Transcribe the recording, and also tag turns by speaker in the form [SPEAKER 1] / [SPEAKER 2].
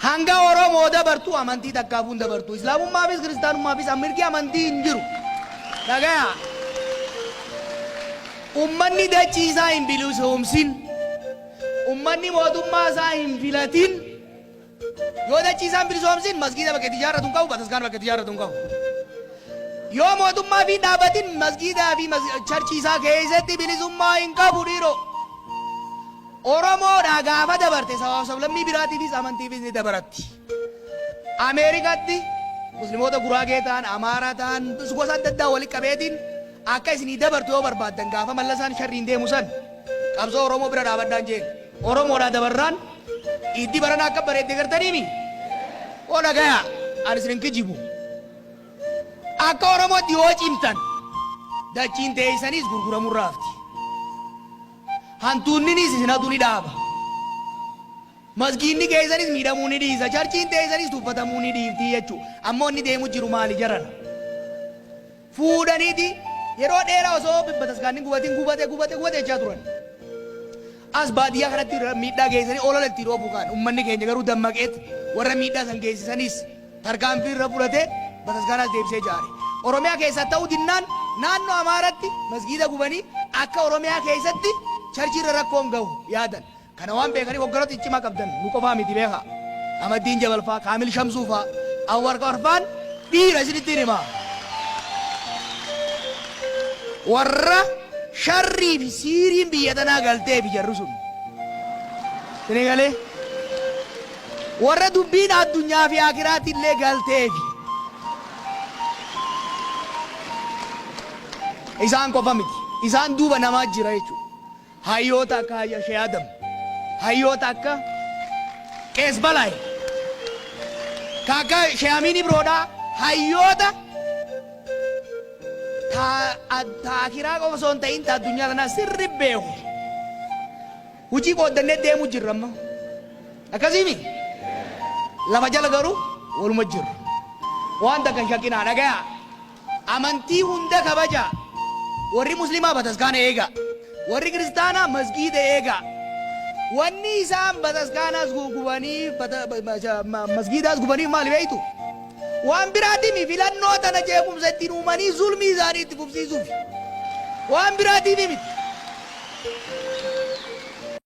[SPEAKER 1] Hanga Oromoo dabartu amantii takkaafuu hin dabartu. Islaamummaafis kiristaanummaafis mirgi amantii hin jiru. Dhagaya. Ummanni dachii isaa hin bilisoomsin, ummanni mootummaa isaa hin filatin, yoo dachii isaa hin bilisoomsin masgiida bakka itti ijaarratu hin qabu, bataskaana bakka itti ijaarratu hin qabu. Yoo mootummaa fi dhaabatin masgiidaa fi charchii isaa keessatti bilisummaa hin qabu dhiiroo. Oromoodhaa gaafa dabarte sabaaf sablammii biraatiifis amantiifis ni dabaratti. Ameerikaatti Muslimoota Guraagee ta'an, Amaaraa ta'an, gosa adda addaa walitti qabeetiin akka isinii dabartu yoo barbaaddan gaafa Mallasaan sharriin deemu san qabsoo Oromoo bira dhaabadhaan jeen. Oromoodhaa dabarraan iddii barana akka bareedde gartaniimi? Oo dhagayaa ani isin hin kijibu. Akka Oromootti yoo cimtan dachiin teeysaniis gurguramurraa hafti. Hantuunninis isin hatuu ni dhaaba. Masgiidni keessanis miidhamuu ni dhiisa. Charchiin teessanis tuffatamuu ni dhiifti jechuudha. Ammoo inni deemu jiru maali jarana? Fuudhaniiti yeroo dheeraa osoo bataskaanni gubatin gubate gubate gubate jechaa turan. As baadiyyaa kanatti miidhaa geessanii olola ittiin oofu kaan. Uummanni keenya garuu dammaqeet warra miidhaa san geessisanis tarkaanfii irra fudhatee bataskaanaas deebisee ijaare. Oromiyaa keessaa ta'uu dinnaan naannoo Amaaratti masgiida gubanii akka Oromiyaa keessatti charchii irra rakkoon gahu yaadan. Kana waan beekaniif hogganoota ciccimaa qabdan nu qofaa miti beekaa. Ahmaddiin Jabal faa, Kaamil Shamsuu faa, Anwar Qamar faan dhiira isinittiin hima. Warra sharrii fi siiriin biyya tanaa galteefi jarri sun. Isinii galee? Warra dubbiin addunyaa fi aakiraatti illee galteefi. Isaan qofa miti. Isaan duuba namaa jira jechuudha. Hayyoota akka Hayya Shee Adam, hayyoota akka Qees Balaay, ka akka Shee Amiin Ibroodhaa, hayyoota ta ta aakiraa qofa osoo hin ta'in ta addunyaa tanaa sirri beeku. Hujii qooddannee deemu jirra amma. Akkasiimi? Lafa jala garuu waluma jirra. Waan takka hin shakkinaa dhagayaa. Amantii hunda kabajaa. Warri Muslimaa bataskaana eegaa. Warri Kiristaanaa masgiida eegaa. Wanni isaan bataskaanaas gubanii masgiidaas gubaniif maali beektu? Waan biraatiimi filannoo tana jeequmsa ittiin uumanii zulmii isaanii itti fufsiisuufi. Waan biraatiifi miti.